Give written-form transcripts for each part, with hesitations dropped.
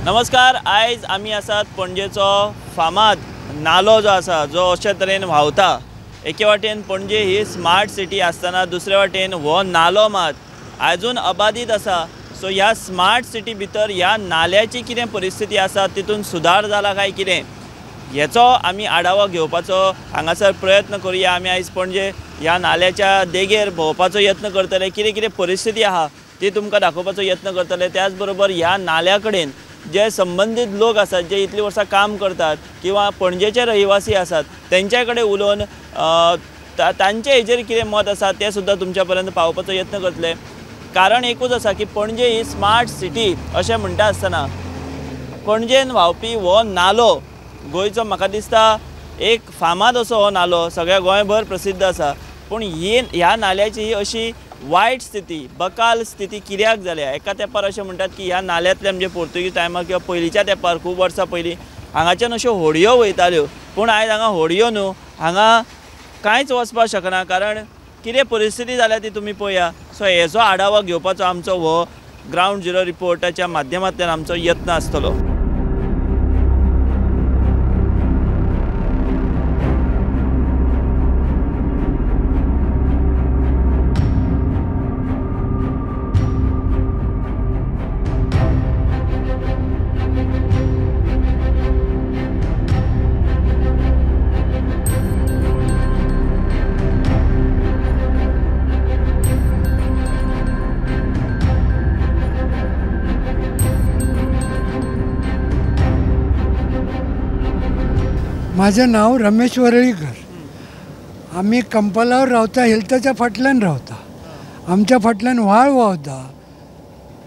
नमस्कार, आयज आमी आसात पणजेचो फामाद नालो जो आसा, जो अशे तरेन व्हांवता। एके वाटेन पणजे ही स्मार्ट सिटी आसतना दुसरे वाटेन हो नालो मात आजून अबाधीत आसा। सो ह्या स्मार्ट सिटी भितर ह्या नाल्याची कितें परिस्थिती आसा, तितून सुदार जाला काय कितें, हेचो आमी आढावो घेवपाचो हांगासर प्रयत्न करुया। आमी आयज पणजे ह्या नाल्याच्या देगेर भोंवपाचो यत्न करतले, कितें कितें परिस्थिती आहा ती तुमकां दाखोवपाचो यत्न करतले। त्याच बरोबर ह्या नाल्या कडेन जे संबंदीत लोक आसात, जे इतलीं वर्सां काम करतात किंवा पणजेचे रहिवासी आसात, तेंच्या कडेन उलोवन तांचे हेजेर कितें मत आसा तें सुद्दां तुमच्या पर्यंत पावोवपाचो यत्न करतले। कारण एकूच आसा की पणजे ही स्मार्ट सिटी अशें म्हणटा आसतना पणजेन व्हांवपी हो नालो गोंयचो म्हाका दिसता एक फामाद असो हो नालो सगळ्या गोंयभर प्रसिद्ध आसा। पूण ही ह्या नाल्याची ही अशी वायट स्थिती, बकाल स्थिती कित्याक जाल्या? एका तेंपार अशें म्हणटात की ह्या नाल्यांतल्यान म्हणजे पोर्तुगीज टायमार किंवा पयलींच्या तेंपार खूब वर्सां पयलीं हांगाच्यान अश्यो होडयो वयताल्यो, पूण आयज हांगा होडयो न्हू, हांगा कांयच वचपाक शकना। कारण कितें परिस्थिती जाल्या ती तुमी पळया। सो हेचो आढावो घेवपाचो आमचो हो ग्रावंड झिरो रिपोर्टाच्या माध्यमांतल्यान आमचो यत्न आसतलो। माझं नाव रमेश वरळीकर। आम्ही कंपालावर रावता, हेल्थाच्या फाटल्यान रावता। आमच्या फाटल्यान व्हाळ व्हांवता।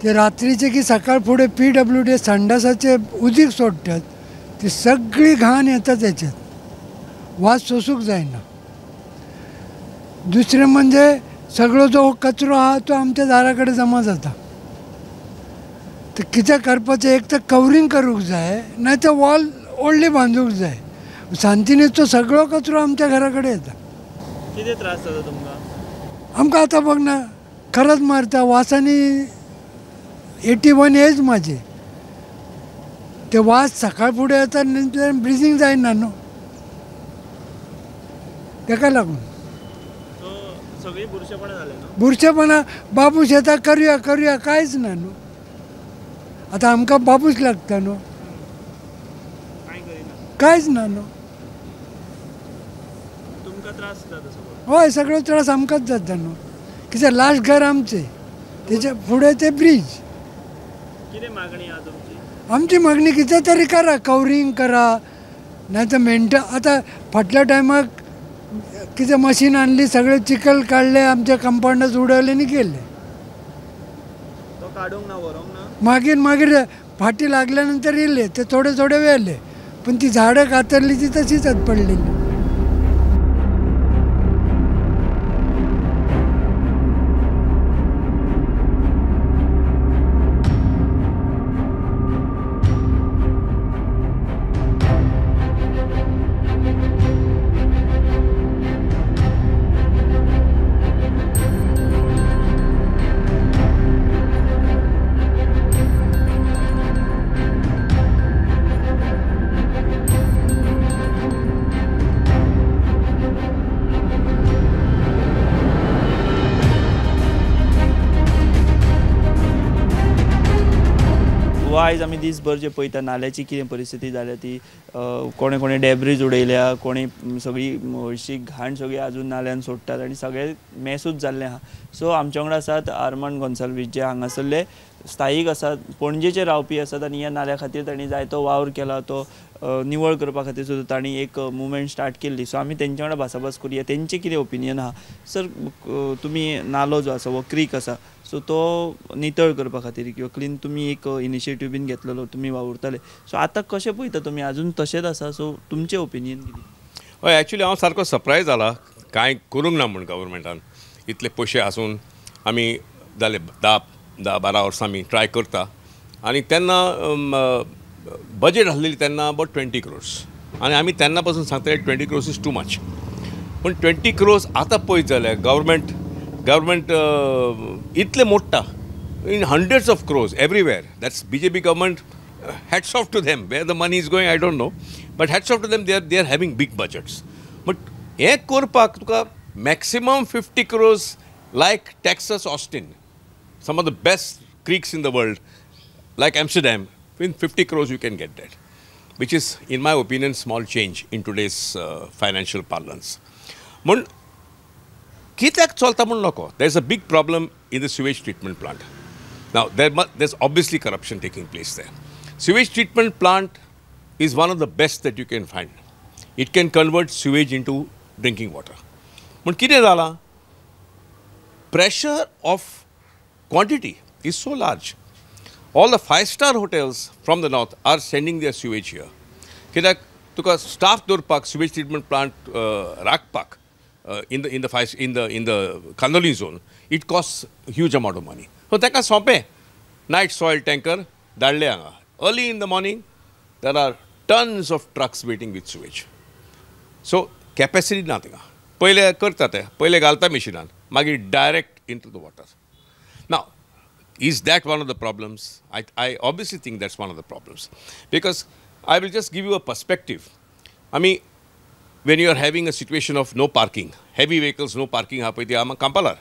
ते रात्रीचे की सकाळ फुडें PWD संडासाचे उदीक सोडटात, ती सगळी घाण येता त्याच्यात, वास सोसूंक जायना। दुसरें म्हणजे सगळो जो कचरो आहा तो आमच्या दारा कडेन जमा जाता। तर कितें करपाचें, एक तर कवरींग करूंक जाय, नाही तर वॉल व्हडली बांदूंक जाय। सांतिनेजचो सगळो कचरो आमच्या घरा कडेन येता। कितें त्रास जाता तुमकां? आमकां आतां बघ ना, खरंच मारता वासांनी। 81 एज माझी, ते वास सकाळ फुडें येता, ब्रिजींग जायना न्हू, तेका लागून सगळीं बुरशेपणां जालें न्हू। बुरशेपणां बाबूश येता, करुया करुया, कांयच ना न्हू। आतां आमकां बाबूश लागता न्हू, कांयच ना न्हू। तुमकां त्रास जाता सगळो? हय, सगळो त्रास आमकांच जाता न्हू। कित्याक लास्ट घर आमचें, तेच्या फुडें तें ब्रीज। कितें मागणी आहा तुमची? आमची मागणी कितें तरी करा, कवरींग करा, नाही तर मेंट आतां फाटल्या टायमाक कितें मशीन आणली, सगळे चिखल काडले, आमच्या कंपाउंडात उडयले आनी गेले। तो काडूंक ना, व्हरूंक ना? मागीर मागीर फाटी लागल्या नंतर येयले ते, थोडे थोडे व्हेले, पण ती झाडं कातरली ती तशीच पडलेली। आयज आमी दीसभर जे पळयता नाल्याची कितें परिस्थिती जाल्या ती, कोणें कोणें डेब्रीज उडयल्या, कोणें सगळी हळशीक घाण सगळी आजून नाल्यान सोडटात आनी सगळें मेसूच जाल्लें आहा। सो आमच्या वांगडा आसात आर्मांड गोन्साल्वीस, जे हांगासरले स्थायीक आसात, पणजेचे रावपी आसात आनी ह्या नाल्या खातीर तांणी जायतो वावर केला, तो निवळ करपा खातीर सुद्दां तांणी एक मुवमेंट स्टार्ट केल्ली। सो आमी तेंच्या वांगडा भासाभास करुया, तेंचें कितें ओपिनियन आहा। सर, तुमी नालो जो आसा, हो क्रीक आसा, सो तो नितळ करपा खातीर किंवा क्लीन तुमी एक इनिशिएटीव बीन घेतलेलो, तुमी वावुरताले, सो आतां कशें पळयता तुमी, आजून तशेंच आसा, सो तुमचें ओपिनियन कितें? हय, एक्चुली हांव सारको सरप्रायज जाला, कांय करूंक ना म्हूण गव्हर्मेंटान। इतले पयशे आसून आमी जाले 10-12 वर्सां आमी ट्राय करता आनी तेन्ना बजेट आसलेली तेन्ना अबावट 20 क्रोर्स आनी आमी तेन्ना पासून सांगताले 20 क्रोर्स is too much. पूण 20 क्रोर्स आतां पळयत जाल्यार गव्हर्मेंट इतले मोडटा in hundreds of crores everywhere. That's BJP government Hats off to them. Where the money is going, I don't know. But hats off to them, they are having big budgets. But हें करपाक तुका maximum 50 crores, like Texas, Austin, some of the best creeks in the world, like Amsterdam, in 50 crores you can get that, which is, in my opinion, small change in today's financial parlance. म्हूण कित्याक चलता म्हूण नको. There is a big problem in the sewage treatment plant. Now, there's obviously corruption taking place there. Sewage treatment plant is one of the best that you can find. It can convert sewage into drinking water. म्हूण कितें जालां, pressure of quantity is so large. All the 5-star hotels from the north are sending their sewage here. कित्याक तुका staff दवरपाक sewage treatment plant राखपाक in the Candolim zone, it costs huge amount of money. So ताका सोंपें night soil tanker धाडले हांगा. Early in the morning there are tons of trucks waiting with sewage. So capacity ना थिंगा. पयले करता ते, पयले घालता मिशिनान, मागीर direct into the water. Now, is that one of the problems? I obviously think that's one of the problems, because I will just give you a perspective. I mean, when you are having a situation of no parking, heavy vehicles, no parking, Kampalar.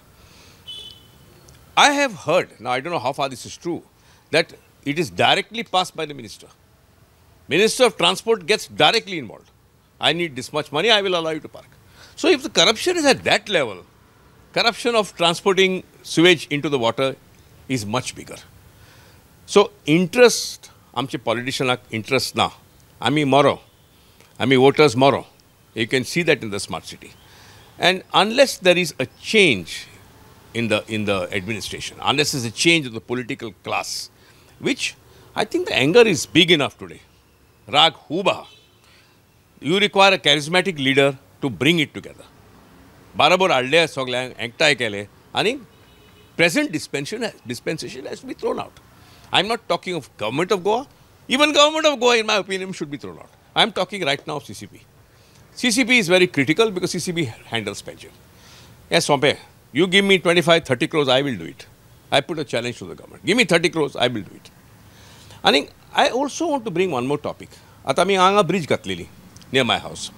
I have heard, now I don't know how far this is true, that it is directly passed by the minister. Minister of Transport gets directly involved. I need this much money, I will allow you to park. So if the corruption is at that level, corruption of transporting sewage into the water is much bigger. So interest, आमचे पॉलिटिशियनाक interest ना. आमी मरो, आमी voters मरो. You can see that in the smart city. And unless there is a change in the administration, unless there is a change of the political class, which I think the anger is big enough today. Rag huba. You require a charismatic leader to bring it together. Barabar हाडले सगल्यांक एकठांय केले आनी present dispensation has to be thrown out. I am not talking of government of Goa. Even government of Goa, in my opinion, should be thrown out. I am talking right now of CCP. CCP is very critical because CCP handles pension. Yes, सोंपें. You give me 25, 30 crores, I will do it. I put a challenge to the government. Give me 30 crores, I will do it. आनी I also want to bring one more topic. आतां आमी हांगा bridge घातलेली near my house.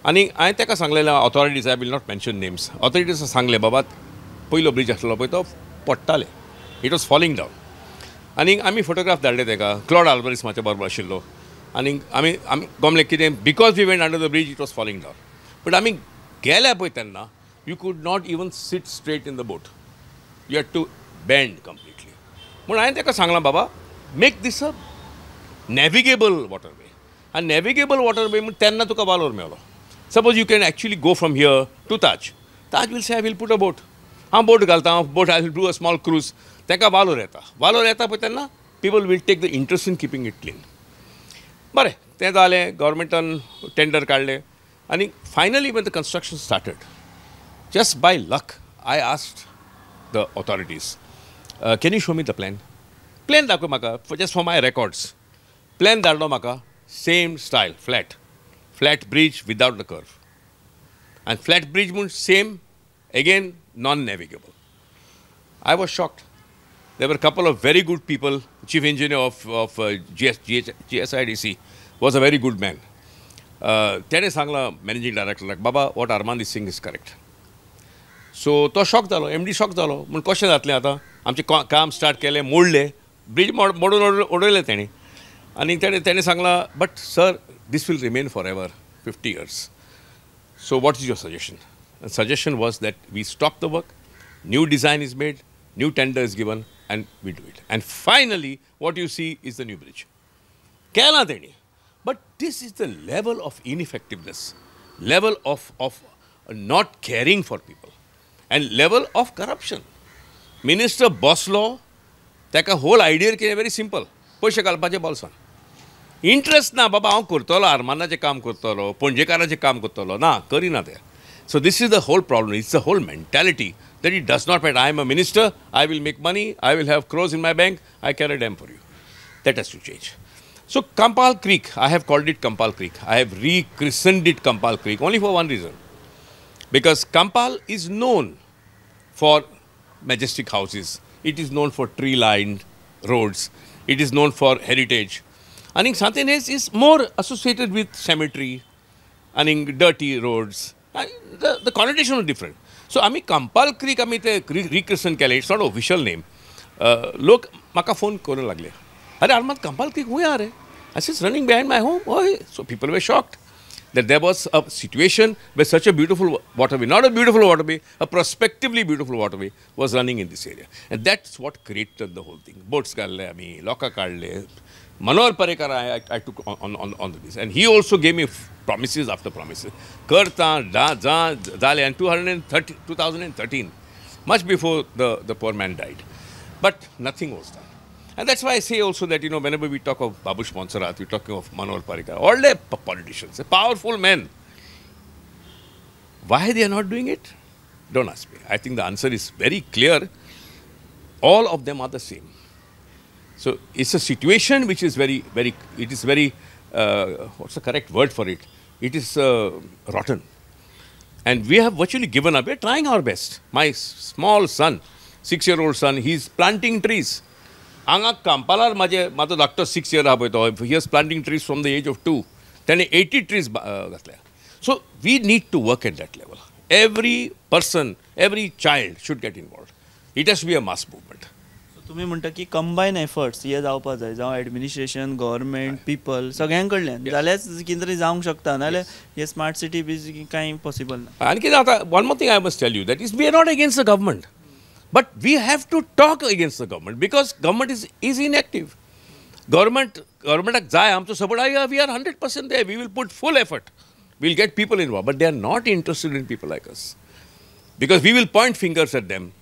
आनी हांवें ताका सांगलेलें, authorities, I will not mention names, authorities सांगलें, बाबा पयलो ब्रिज आसलो पळय तो पडटाले, it was falling down. आनी आमी फोटोग्राफ धाडले ताका. क्लॉड आल्वरीस म्हाज्या बरोबर आशिल्लो आनी आमी आमी गमले कितें, because we went under the bridge it was falling down. But आमी गेले पळय तेन्ना you could not even sit straight in the boat, you had to bend completely. म्हूण हांवें ताका सांगलां, बाबा make this a navigable waterway. आनी नॅविगेबल वॉटरवे म्हूण तेन्ना तुका वालोर मेळ्ळो. Suppose you can actually go from here to Taj. Taj will say I will put a boat. हांव बोट घालता, हांव boat, I will do a small cruise. ताका वालोर येता. वालोर येता पळय तेन्ना people will take the interest in keeping it clean. बरें, तें जालें, गव्हर्मेंटान टेंडर काडलें आनी finally when the construction started, just by luck I asked the authorities, can you show me the plan? Plan दाखय म्हाका, just for my records. Plan धाडलो म्हाका, same style, flat. Flat bridge without the curve. And flat bridge means same, again, non-navigable. I was shocked. There were a couple of very good people. Chief engineer of GSIDC was a very good man. Tene sangla managing director, like, Baba, what Armand is saying is correct. So, to shock jalo, MD shock jalo. Mun question जातलें आतां, आमचें काम start केलें, मोडलें, bridge मोडून उडयलें तेणें. आनी तेणें सांगलां, but sir, this will remain forever, 50 years. So what is your suggestion? The suggestion was that we stop the work, new design is made, new tender is given, and we do it. And finally, what you see is the new bridge. Kela teni. But this is the level of ineffectiveness, level of not caring for people, and level of corruption. Minister Boslo, ताका whole idea कितें very simple. पयशे घालपाचे बोल्सान. Interest ना बाबा हांव करतलो, आरमानाचें काम करतलो, पणजेकाराचें काम करतलो, ना करिना ते. So this is the whole problem. It's the whole mentality that it does not matter. I am a minister, I will make money, I will have crores in my bank, I carry a dam for you. That has to change. So Campal Creek, I have called it Campal Creek. I have rechristened it Campal Creek only for one reason. Because Campal is known for majestic houses. It is known for tree-lined roads. It is known for heritage. आनी Sant Inez is more associated with cemetery आनी dirty roads. The connotation was different. So आमी Campal creek आमी ते रिक्रिसन केलें. It's not official name. लोक म्हाका phone करूंक लागले, अरे आर्माद कांपाल क्रीक खंय आहा रे? I said, it's running behind my home. Oh, so people were shocked that there was a situation where such a beautiful waterway, not a beautiful waterway, a prospectively beautiful waterway was running in this area. And that's what created the whole thing. Boats काडले आमी, लोकां काडले. Manohar Parrikar I took on this. And he also gave me promises after promises. Karta, da, za, zale, and 2013, much before the poor man died. But nothing was done. And that's why I say also that, you know, whenever we talk of Babush Monserrate, we're talking of Manohar Parrikar, all the politicians, powerful men. Why they are not doing it? Don't ask me. I think the answer is very clear. All of them are the same. So it's a situation which is very, very, it is very, what's the correct word for it? It is rotten. And we have virtually given up. We are trying our best. My small son, 6-year-old son, he's planting trees. हांगा कांपालार म्हाजे म्हाजो धाकटो 6 year आहा पळय तो, he is planting trees from the age of 2. तेणें 80 trees घातल्या. So we need to work at that level. Every person, every child should get involved. It has to be a mass movement. तुमी म्हणटा की combine efforts हे जावपा जाय, जावं administration, government, people सगळ्यां कडल्यान जाल्यार कितें तरी जावंक शकता, नाजाल्यार हे स्मार्ट सिटी बी कांय पॉसिबल ना. आनी कितें जाता, one more thing I must tell you, that is we are not against the government. But we have to talk against the government because government is inactive. Government जाय आमचो support, we are 100% there. We will put full effort. We will get people involved. But they are not interested in people like us. Because we will point fingers at them.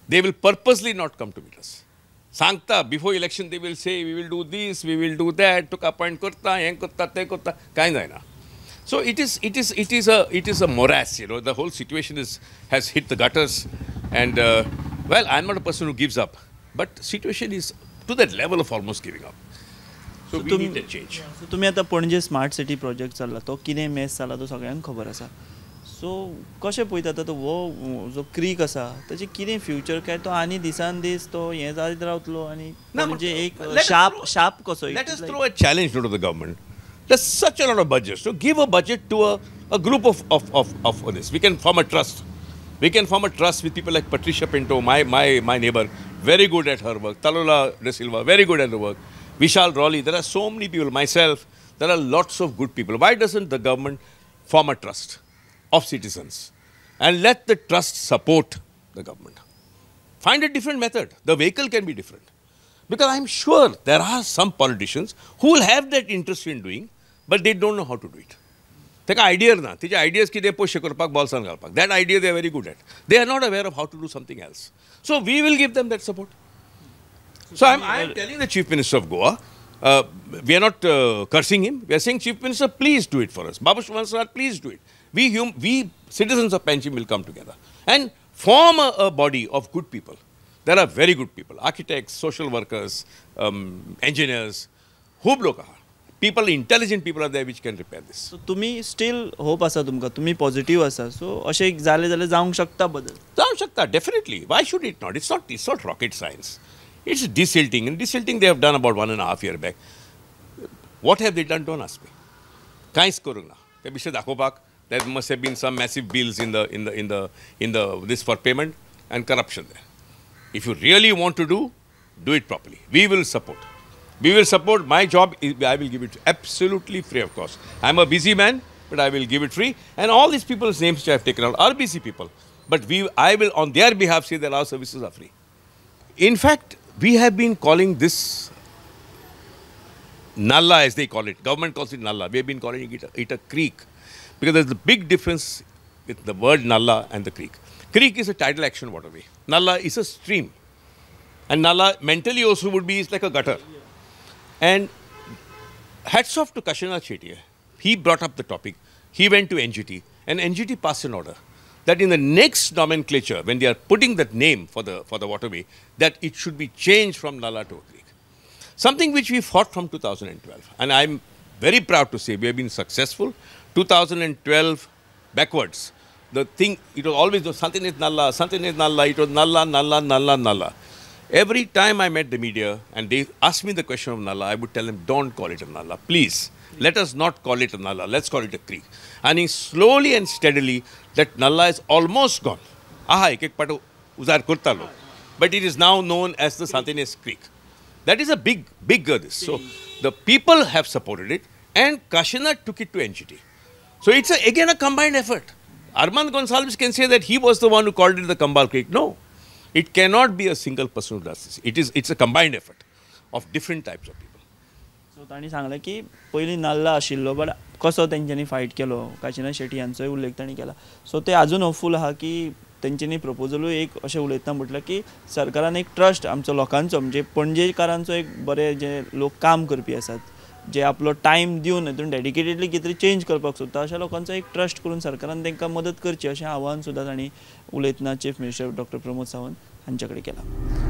They will purposely not come to meet us. Sangta, before election they will say, we will do this, we will do that, tuka appoint करता, हें करता, तें करता, कांय जायना. So it is a morass, you know. The whole situation has hit the gutters. And well, I'm not a person who gives up, but situation is to that level of almost giving up. So we need a change. So तुमी आतां Panaji smart city project चल्ला, तो कितें mess जाला तो सगळ्यांक खबर आसा. सो कशें पळयता आतां तो हो जो क्रीक आसा ताचें कितें फ्युचर, काय तो आनी दिसान दीस तो हें जायत रावतलो आनी म्हणजे एक शाप शाप कसो. Let us throw a challenge to the government. There's such a lot of budgets. So give a budget to a group of this. We can form a trust. We can form a trust with people like Patricia Pinto, my neighbor, very good at her work. Talula De Silva, very good at her work. Vishal Raleigh, there are so many people, myself, there are lots of good people. Why doesn't the government form a trust of citizens and let the trust support the government? Find a different method. The vehicle can be different. Because I'm sure there are some politicians who will have that interest in doing, but they don't know how to do it. ताका idea ना, तेजे ideas कितें पयशे करपाक, बॉल्सान घालपाक, that idea they are very good at. They are not aware of how to do something else. So we will give them that support. So I am telling the Chief Minister of Goa, we are not cursing him. We are saying, Chief Minister, please do it for us. Babush Monserrate, please do it. We citizens of Panjim will come together and form a body of good people. There are very good people, architects, social workers, engineers, खूब लोक आहा. People, intelligent people are there which can repair this. So तुम्ही still hope आसा तुमकां, तुम्ही positive आसा. So अशें जालें जाल्यार जावंक शकता बदल. जावंक शकता, definitely. Why should it not? It's not rocket science. It's desilting. And desilting they have done about 1.5 years back. What have they done? Don't ask me. कांयच करूंक ना. ते बिश्टे दाखोवपाक there must have been some massive bills in the this for payment and corruption there. If you really want to do, do it properly. We will support. We will support. My job, I will give it absolutely free of cost. I am a busy man, but I will give it free. And all these people's names which I have taken out are busy people. But I will on their behalf say that our services are free. In fact, we have been calling this Nallah, as they call it. Government calls it Nallah. We have been calling it a creek. Because there's a big difference with the word Nallah and the creek. Creek is a tidal action waterway. Nallah is a stream. And Nallah mentally also would be, it's like a gutter. And hats off to Kashinath Shetty. He brought up the topic. He went to NGT, and NGT passed an order that in the next nomenclature, when they are putting that name for the waterway, that it should be changed from Nallah to a creek. Something which we fought from 2012. And I'm very proud to say we have been successful. 2012 backwards, the thing, it was always Sant Inez Nallah, Sant Inez Nallah, it was Nallah, Nallah, Nallah, Nallah. Every time I met the media and they asked me the question of nala, I would tell them, don't call it a nala, please. Let us not call it a nala, let's call it a creek. And slowly and steadily, that nala is almost gone. Aha, ek ek pato uzar kurta lok. But it is now known as the Sant Inez Creek. That is a big, big this. So the people have supported it and Kashinath took it to NGT. So it's again a combined effort. Armand Gonsalves can say that he was the one who called it the Kambal Creek. No, it cannot be a single person who does this. It's a combined effort of different types of people. So तांणी सांगलें की पयलीं नाल्ला आशिल्लो but कसो तेंच्यांनी fight केलो, काशिनाथ शेट्टी हांचोय उल्लेख तांणी केला. सो ते आजून होपफूल आहा की तेंच्यांनी प्रपोजलूय एक अशें उलयतना म्हटलें की सरकारान एक ट्रस्ट आमचो लोकांचो म्हणजे पणजेकारांचो एक बरे जे लोक काम करपी आसात, जे आपलो टायम दिवन हितून डेडिकेटेडली कितें तरी चेंज करपाक सोदता अशा लोकांचो एक ट्रस्ट करून सरकारान तांकां मदत करची अशें आव्हान सुद्दां तांणी उलयतना chief minister doctor Pramod Sawant हांचे कडेन केलां.